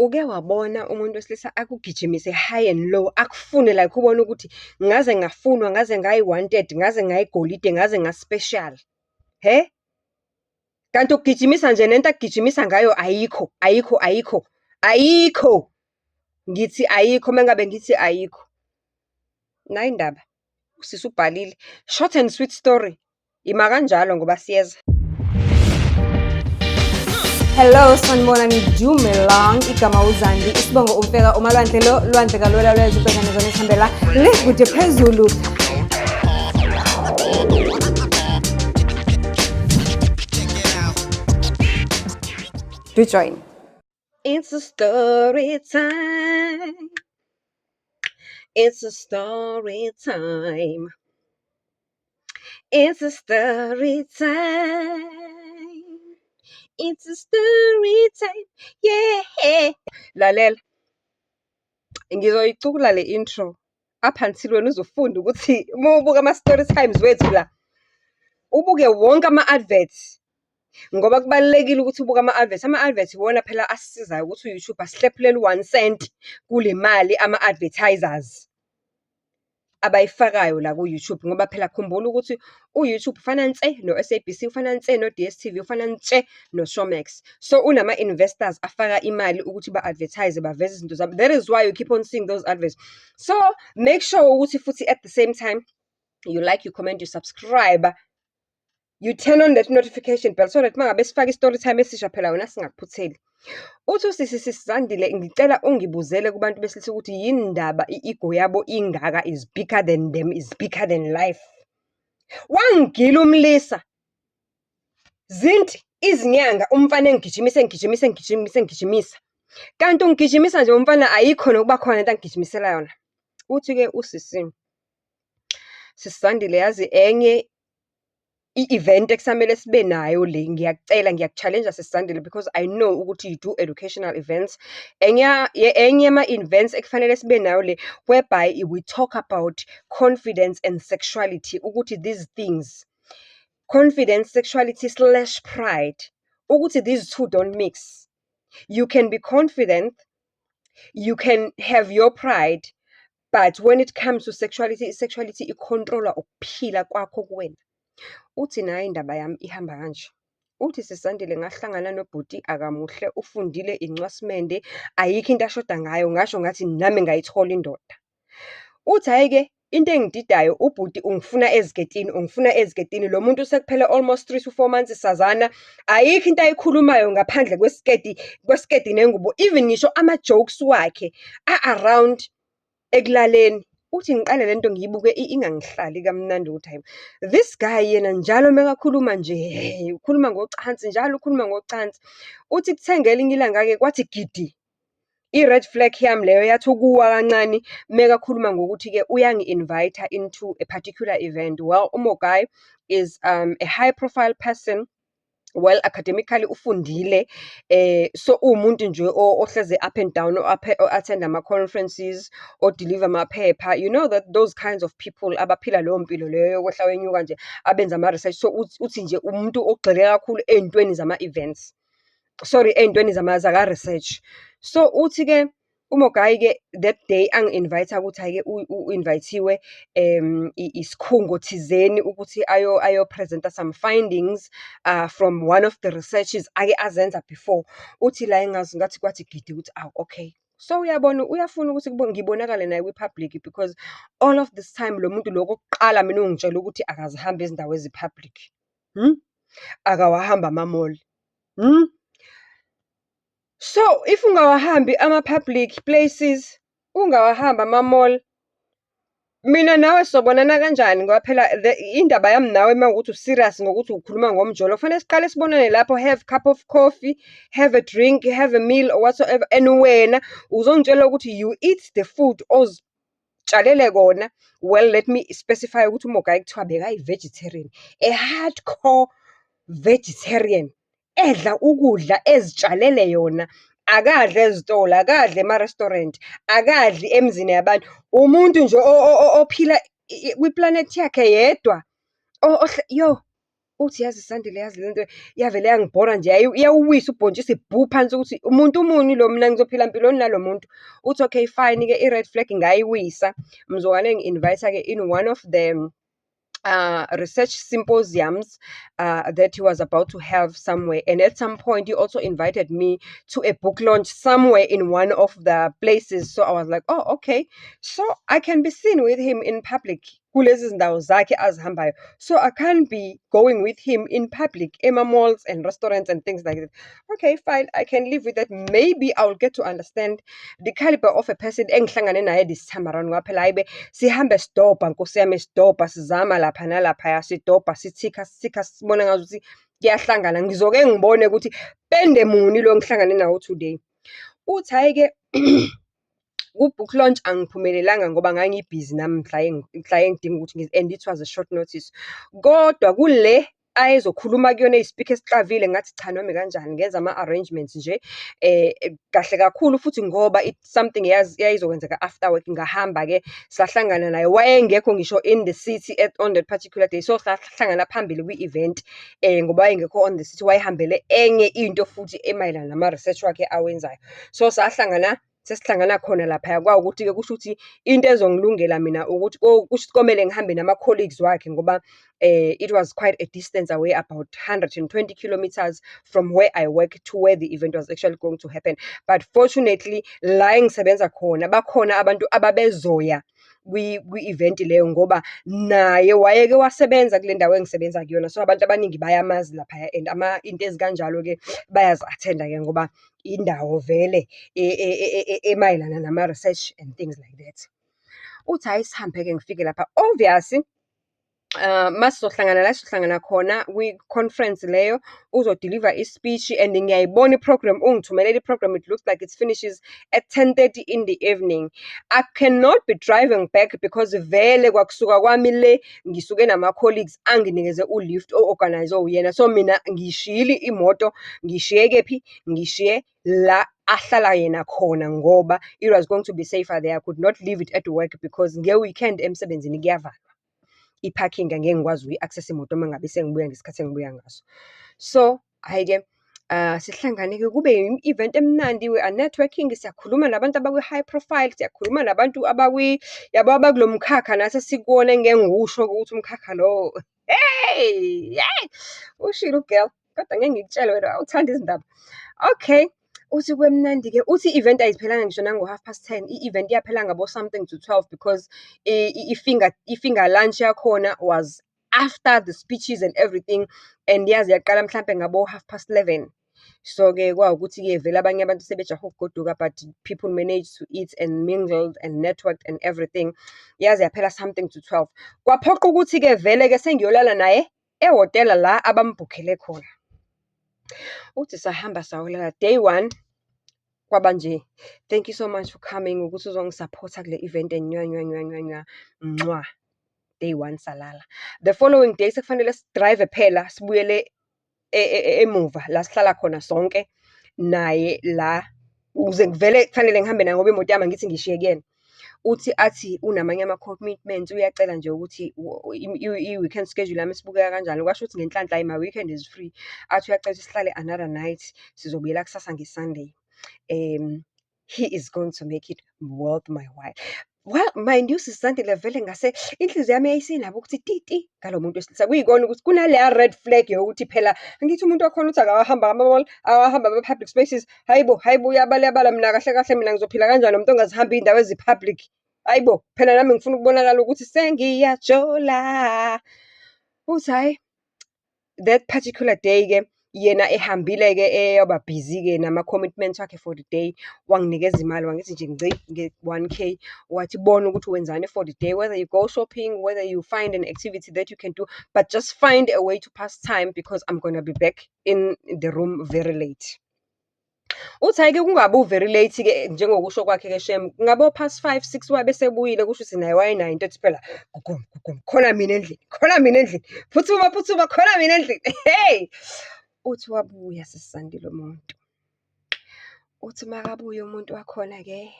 Uke wabona umuntu wesilisa akugijimise high and low, akufune like ubone ukuthi ngaze ngafunwa, ngaze ngayi-wanted, ngaze ngayigolide, ngaze nga-special, hhe? Kanti ukugijimisa nje nento akugijimisa ngayo ayikho, ayikho, ayikho, ayikho. Ngithi ayikho uma ngabe ngithi ayikho. Nayi indaba, usisi ubhalile, short and sweet story. Ima kanjalo ngoba siyeza. Hello, sanibonani, dumelang. Igama uZandi, isibongo uMfeka, umalwandle lo, lwandle kalwela lwezwe ubhekane zona esihambela le kude phezulu. Do join. It's a story time. It's a story time. It's a story time. It's a story time. Yeah. Lalela. Ngizoyicukula le intro up until wena uzofunda ukuthi uma ubuka ama-story times wethu la, ubuke wonke ama-adverts. Ngoba kubalulekile ukuthi ubuke ama-adverts. Ama-adverts iwona phela asisizayo ukuthi u-YouTube asihlephulele u-1 cent kule mali ama-advertisers abayifakayo la ku-YouTube. Ngoba phela khumbula ukuthi u-YouTube ufana nse no-SABC, ufana nse no-DSTV, ufana ntshe no-Showmax. So unama-investors afaka imali ukuthi ba-advertise, baveze izinto zabo. That is why you keep on seeing those adverts. So make sure ukuthi futhi at the same time you like, you comment, you subscribe. You turn on that notification bell so that uma ngabe sifake i-story time esisha phela wena singakuphutheli. Uthi usisi, "Sisi Zandile, ngicela ungibuzele kubantu besilisa ukuthi yini ndaba i-ego yabo ingaka, is bigger than them, is bigger than life. Wangigila umlisa. Zinti izinyanga umfana engigijimisa, engigijimisa, engigijimisa, engigijimisa. Kanti ungigijimisa nje umfana, ayikho nokuba khona into angigijimisela yona." Uthi-ke usisi, "Sisi Zandile, yazi enye i-event ekusamele sibe nayo le, ngiyakucela, ngiyaku-challenge-a, Sisi Zandile, because I know ukuthi you do educational events. Enye yama-events ekufanele sibe nayo le, whereby we talk about confidence and sexuality, ukuthi these things, confidence, sexuality slash pride, ukuthi these two don't mix. You can be confident, you can have your pride, but when it comes to sexuality, sexuality i-control-a ukuphila kwakho kuwena." Uthi nayi indaba yami ihamba kanje. Uthi, "Sisi Zandile, ngahlangana nobhuti, akamuhle, ufundile, incwasimende, ayikho into ashoda ngayo, ngasho ngathi nami ngayithola indoda. Uthi hhayi-ke, into engididayo, ubhuti ungifuna eziketini, ungifuna eziketini. Lo muntu sekuphele almost 3 to 4 months sazana, ayikho into ayikhulumayo ngaphandle kwesiketi, kwesiketi nengubo. Even ngisho ama-jokes wakhe a-around ekulaleni." Uthi ngiqale lento ngiyibuke ingangihlali kamnandi ukuthi hhayi, this guy yena njalo mekakhuluma nje, hhe, ukhuluma ngocansi, njalo ukhuluma ngocansi. Uthi kuthe ngelinye ilanga-ke kwathi gidi, i-red flag yami leyo yathi ukuwa kancane mekakhuluma ngokuthi-ke uyangi-invite-a into a particular event. Well, uMogai is a high profile person. Well, academically ufundile, so uwumuntu nje ohlezi up and down, o-attend ama-conferences, o-deliver amaphepha. You know that those kinds of people abaphila leyo mpilo leyo yokwehla wenyuka nje, abenza ama-research. So uthi nje umuntu ogxile kakhulu ey'ntweni zama-events. Sorry, ey'ntweni zaka-research. So uthi-ke uMogai-ke that day angi-invite-a ukuthi hhayi-ke u-invite-iwe isikhungo thizeni ukuthi ayo-present-a some findings from one of the researches ake azenza before. Uthi la engazi ngathi kwathi gidi ukuthi awu, okay. So uyabona uyafuna ukuthi ngibonakale naye kwi-public, because all of this time lo muntu lo okokuqala mina ungitshela ukuthi akazihambi izindawo ezi-public. Akawahambi ama-mall. So if ungawahambi ama-public places, ungawahambi ama-mall, mina nawe sobonana kanjani? Ngoba phela indaba yami nawe uma kuwukuthi u-serious ngokuthi ukhuluma ngomjolo, kufanele siqale sibonane lapho, have cup of coffee, have a drink, have a meal or whatsoever. And wena uzongitshela ukuthi you eat the food ozitshalele kona. Well, let me specify ukuthi uMogai kuthiwa bekayi-vegetarian, a hardcore vegetarian. Edla ukudla ezitshalele yona, akadli ezitolo, akadli ema-restaurant, akadli emzini yabantu. Umuntu nje ophila kwiplanethi yakhe yedwa. Yo. Uthi, "Yazi Sandile, yazi lento yavele yangibhora nje, iyawuwisa ubhontshisi bhu phansi ukuthi umuntu muni lo, mina ngizophila mpiloni nalo muntu." Uthi, okay fine-ke, i-red flag ngayiwisa. Mzukwane engi-invite-a-ke in one of the research symposiums that he was about to have somewhere. And at some point, he also invited me to a book launch somewhere in one of the places. So I was like, "Oh, okay. So I can be seen with him in public." Kulezi zindawo zakhe azihambayo. So I can't be going with him in public, ema-malls and restaurants and things like that. Okay, fine, I can live with that. Maybe I'll get to understand the caliber of a person engihlangane naye this time around. Ngoba phela hhayi be, sihambe sidobha Nkosi yami, sidobha, sizama lapha nalaphaya, sidobha, sithikha, sithikha, sibona ngazuthi kuyahlangana. Ngizoke ngibone ukuthi pende muni lo engihlangane nawo today. Uthi hhayi-ke, ku-book launch angiphumelelanga ngoba ngangibhizi nami mhla engidinga ukuthi and it was a short notice. Kodwa kule ayezokhuluma kuyona eyi-speaker esixavile, ngathi cha, noma ikanjani ngenza ama-arrangements nje kahle kakhulu futhi ngoba it's something eyayizokwenzeka after work. Ngahamba-ke, sahlangana naye, wayengekho ngisho in the city at on that particular day. So, sahlangana phambili kwi-event ngoba wayengekho on the city, wayehambele enye into futhi emayelana nama-research wakhe awenzayo. So, sahlangana, sesihlangana khona laphaya, kwawukuthi-ke kusho ukuthi into ezongilungela mina ukuthi kusho ukuthi komele ngihambe nama-colleagues wakhe ngoba it was quite a distance away, about 120 kilometers from where I work to where the event was actually going to happen. But fortunately, la engisebenza khona, bakhona abantu ababezoya kwi-event leyo ngoba naye wayeke wasebenza kule ndawo engisebenza kuyona. So, abantu abaningi bayamazi laphaya and into ezikanjalo-ke bayazi-attend-a-ke ngoba indawo vele emayelana nama-research and things like that. Uthi hhayi, sihambe-ke, ngifike lapha. Obvious, masizohlangana la esizohlangana khona kwi-conference leyo, uzo-deliver i-speech and ngiyayibona i-program, ungithumelela i-program, it looks like it finishes at 10:30 in the evening. I cannot be driving back because vele kwakusuka kwami le, ngisuke nama-colleagues anginikeze u-lift o-organise-we uyena. So, mina ngiyishiyile imoto, ngiyishiye kephi? Ngiyishiye la ahlala yena khona ngoba it was going to be safer there. I could not leave it at work because nge-weekend emsebenzini kuyavalwa. I-parking angeke ngikwazi ukuyi-access imoto uma ngabe sengibuya ngesikhathi engibuya ngaso. So, hhayi-ke, sihlangane-ke kube i-event emnandi, we are networking, siyakhuluma nabantu abakwi-high profile, siyakhuluma nabantu yabo, abakulo mkhakha nathi esikuwona engike ngiwusho ukuthi umkhakha lo, hey, hey, ushilo u-girl, kodwa ngeke ngikutshele wena awuthandi izindaba. Okay, uthi kube mnandi-ke, uthi i-event ayiphelanga ngisho nango-10:30, i-event yaphela ngabo something to 12 because i-finger lunch yakhona was after the speeches and everything, and yaze yaqala mhlampe ngabo 11:30. So-ke kwawukuthi-ke vele abanye abantu sebejahe ukugoduka, but people managed to eat and mingled and networked and everything. Yaze yaphela something to 12. Kwaphoqa ukuthi-ke vele-ke sengiyolala naye ehhotela la abambhukhele khona. Uthi sahamba sayolala, day one, kwaba nje, "Thank you so much for coming, ukuthi uzongi-support-a kule event," and nywa nywa nywa nywa nywa, ncwa. Day one salala. The following day sekufanele si-drive phela sibuyele emuva la sihlala khona sonke naye la, ukuze ngivele kufanele ngihambe naye ngoba imoto yami angithi ngiyishiye kuyena. Uthi athi unamanye ama-commitments, uyacela nje ukuthi i-weekend schedule yami isibukeka kanjani. Kwasho ukuthi ngenhlanhla hhayi, my weekend is free. Athi uyacela ukuthi sihlale another night, sizobuyela kusasa nge-Sunday. He is going to make it worth my while. Well, mind you, Sis Zandile, vele ngase inhliziyo yami yayisinabo ukuthi titi ngalo muntu wesilisa. Kuyikona ukuthi kunaleya red flag yokuthi phela angithi umuntu wakhona uthi akawahamba ama-mall, akawahamba ama-public spaces. Hhayi bo, hhayi bo, uyabala mina kahle kahle, mina ngizophila kanjani nomuntu ongazihambi iy'ndawo ezi-public? Hhayi bo, phela nami ngifuna ukubonakala ukuthi sengiyajola. Uthi hhayi, that particular day-ke, yena ehambile-ke eyoba busy-ke nama-commitments wakhe for the day. Wanginikeza imali, wangithi nje ngci nge-1K. Wathi bona ukuthi wenzani for the day, whether you go shopping, whether you find an activity that you can do, but just find a way to pass time because I'm gonna be back in the room very late. Uthi hhayi-ke, kungabi u-very late-ke njengokusho kwakhe-ke shem, ngabo past five, six wabe esebuyile, kusho ukuthi naye wayenayo into ethi phela gugum gugum, khona mina endlini, khona mina endlini, phuthuma phuthuma, khona mina endlini, hey! Uthi wabuya Sis Zandile umuntu. Uthi makabuya umuntu wakhona-ke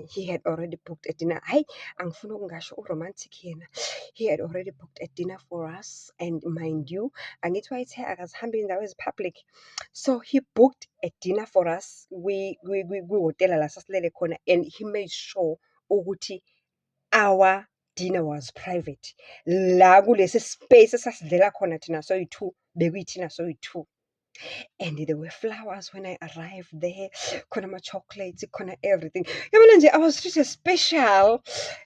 he had already booked a dinner. Hhayi, angifuni ukungasho u-romantic yena. He had already booked a dinner for us and mind you, angithi wayethe akazihambi iy'ndawo ezi-public. So, he booked a dinner for us kwihhotela la sasilele khona and he made sure ukuthi our dinner was private. La kulesi space esasidlela khona thina soyi-two, bekuyithina soyi-two. And there were flowers when I arrived there, khona ama-chocolates, khona everything. Yabona nje, I was treated special.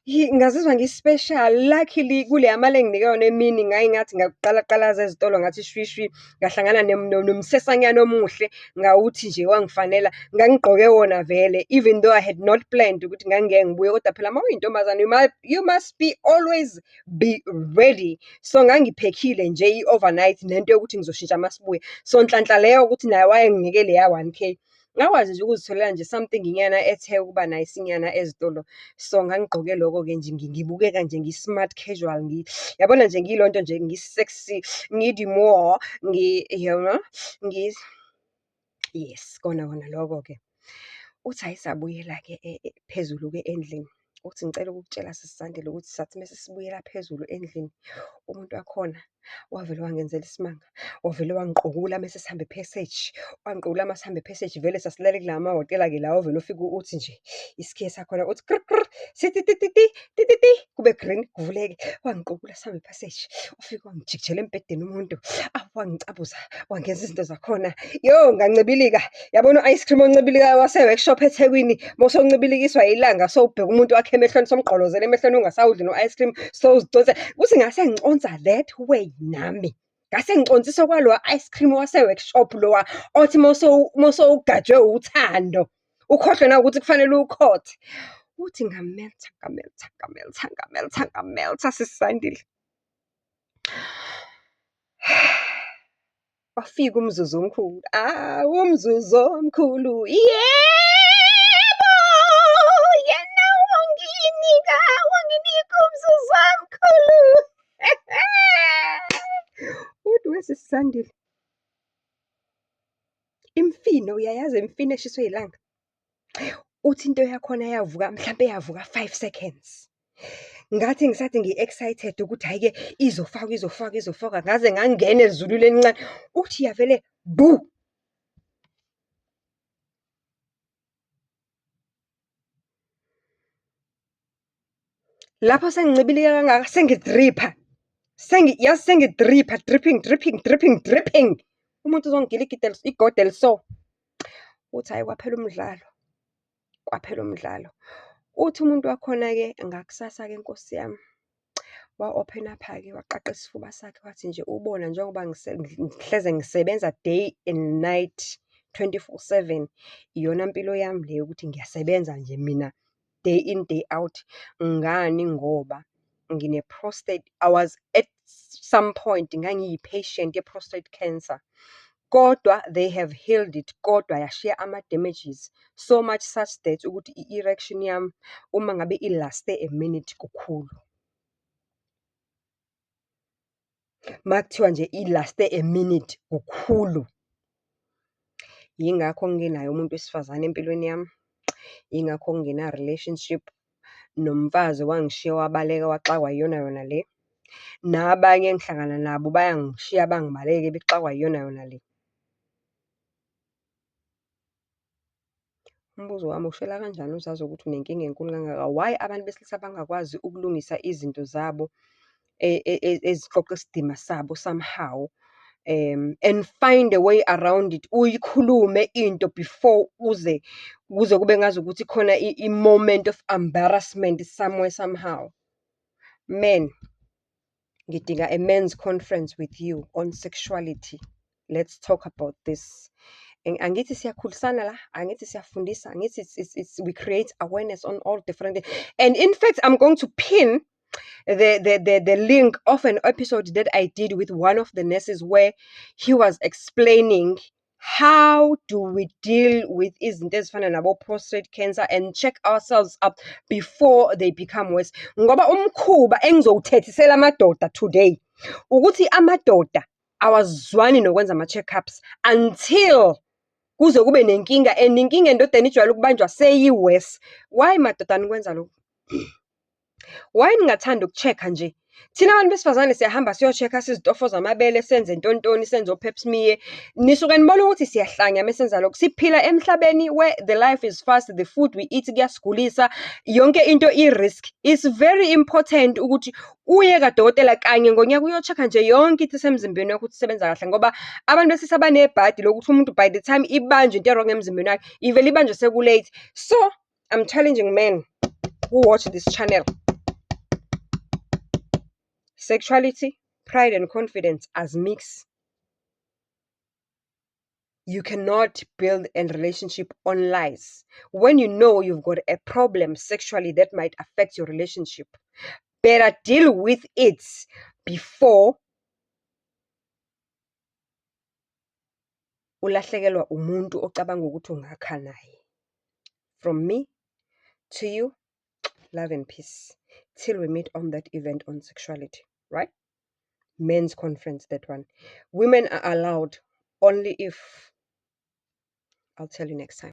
Ngazizwa ngi-special. Luckily, kuleya mali enginike yona emini ngaye ngathi ngakuqala qalaza ezitolo ngathi shwi shwi, ngahlangana nomsesanyana omuhle, ngawuthi nje wangifanela. Ngangigqoke wona vele, even though I had not planned ukuthi ngangingeke ngibuye, kodwa phela uma uyintombazane you must be always be ready. So, ngangiphekhile nje i-overnight nento yokuthi ngizoshintsha masibuya. So, nhlanhla leyo ukuthi naye wayenginike leya one K. Ngakwazi nje ukuzitholela nje something-nyana ethe ukuba nice-nyana ezitolo. So, ngangigqoke loko-ke nje ngibukeka nje ngi-smart casual, yabona nje ngiyilonto nje ngi-sexy, ngi-demure, yabo, yes, kona kona loko-ke. Uthi hhayi sabuyela-ke phezulu-ke endlini. Uthi ngicela ukukutshela sisi Zandile ukuthi sathi mese sibuyela phezulu endlini, umuntu wakhona wavele wangenzela isimanga. Wavele wangiqukula mese sihamba e-passage. Wangiqukula masihamba e-passage, vele sasilale kulawa mahhotela-ke la ovele ufike uthi nje, isikhiye sakhona uthi kri kri, sithi ti ti ti, ti ti ti, kube green, kuvuleke. Wangiqukula sihamba e-passage. Wafika wangijikijela embhedeni umuntu, awu wangicabuza, wangenza izinto zakhona. Yo, ngancibilika. Yabona u-ice cream oncibilikayo wase-workshop eThekwini, uma usewuncibilikiswa ilanga, sowubheka umuntu wakho emehlweni, somgqolozela emehlweni ungasawudli no-ice cream, sowuziconsa. Kuthi ngase ngiconsa that way nami. Ngase ngiconsisa kwalowa ice cream wase-workshop lowa, othi uma usewugajwe uthando, ukhohlwe nawukuthi kufanele uwukhothe. Uthi ngameltha, ngameltha, ngameltha, ngameltha, ngameltha sisi Zandile. Wafika umzuzu omkhulu, awu umzuzu omkhulu, yebo, yena wanginika, wanginika umzuzu omkhulu. Uthi wesisi Zandile, imfino uyayazi imfino eshiswe ilanga? Uthi into yakhona yavuka mhlampe yavuka 5 seconds. Ngathi ngisathi ngi-excited ukuthi hhayi-ke izofakwa, izofakwa, izofakwa, ngaze ngangena ezulwini elincane. Uthi yavele bu. Lapho sengincibilika kangaka sengidripha. Yazi sengidripha, dripping, dripping, dripping, dripping. Umuntu uzongigila igida igodi eliso. Uthi hhayi kwaphela umdlalo, kwaphela umdlalo. Uthi umuntu wakhona-ke ngakusasa-ke Nkosi yami, wa-open up-a-ke, waqaqa isifuba sakhe, wathi nje ubona njengoba ngihleze ngisebenza day and night, 24/7. Iyona mpilo yami le yokuthi ngiyasebenza nje mina day in, day out. Ngani ngoba ngine-prostate, I was at some point ngangiyi-patient ye-prostate cancer. Kodwa they have healed it, kodwa yashiya ama-damages so much such that ukuthi i-erection yami uma ngabe i-last-e a minute kukhulu. Uma kuthiwa nje i-last-e a minute, kukhulu. Yingakho ngingenaye umuntu wesifazane empilweni yami. Yingakho ngingena-relationship. Nomfazi wangishiya wabaleka waxakwa yiyona yona le. Nabanye engihlangana nabo bayangishiya bangibaleke bexakwa yiyona yona le. Umbuzo wami, ushela kanjani uzazi ukuthi unenkinga enkulu kangaka? Why abantu besilisa bangakwazi ukulungisa izinto zabo eziqoqa isidima sabo somehow, and find a way around it. Uyikhulume into before uze kuze kube ngazukuthi khona i-moment of embarrassment somewhere somehow. Men, ngidinga a men's conference with you on sexuality. Let's talk about this. Angithi siyakhulisana la, angithi siyafundisa, angithi we create awareness on all different things. And in fact, I'm going to pin the link of an episode that I did with one of the nurses where he was explaining how do we deal with izinto ezifana nabo prostate cancer and check ourselves up before they become worse. Ngoba umkhuba engizowuthethisela amadoda today, ukuthi amadoda awazwani nokwenza ama-check-ups until Kuze kube nenkinga and inkinga endodeni ijwayele ukubanjwa seyi-worse. Why madoda nikwenza lokhu? Why ningathandi uku-check-a nje? Thina bantu besifazane siyahamba siyo-check-a, sizitofoza amabele, senze ntontoni, senze o-Pap smear. Nisuke nibone ukuthi siyahlanya uma senza lokho. Siphila emhlabeni where the life is fast, the food we eat kuyasigulisa, yonke into i-risk. It's very important ukuthi uye kadokotela kanye ngonyaka uyo-check-a nje yonke into esemzimbeni wakho ukuthi isebenza kahle. Ngoba abantu besilisa banebhadi lokuthi umuntu by the time ibanjwe into e-wrong emzimbeni wakhe, ivele ibanjwe seku-late. So, I'm challenging men who watch this channel. Sexuality, pride and confidence azimix. You cannot build a relationship on lies. When you know you've got a problem sexually that might affect your relationship, better deal with it before ulahlekelwa umuntu ocabanga ukuthi ungakha naye. From me to you, love and peace. Till we meet on that event on sexuality, right? Men's conference, that one. Women are allowed only if, I'll tell you next time.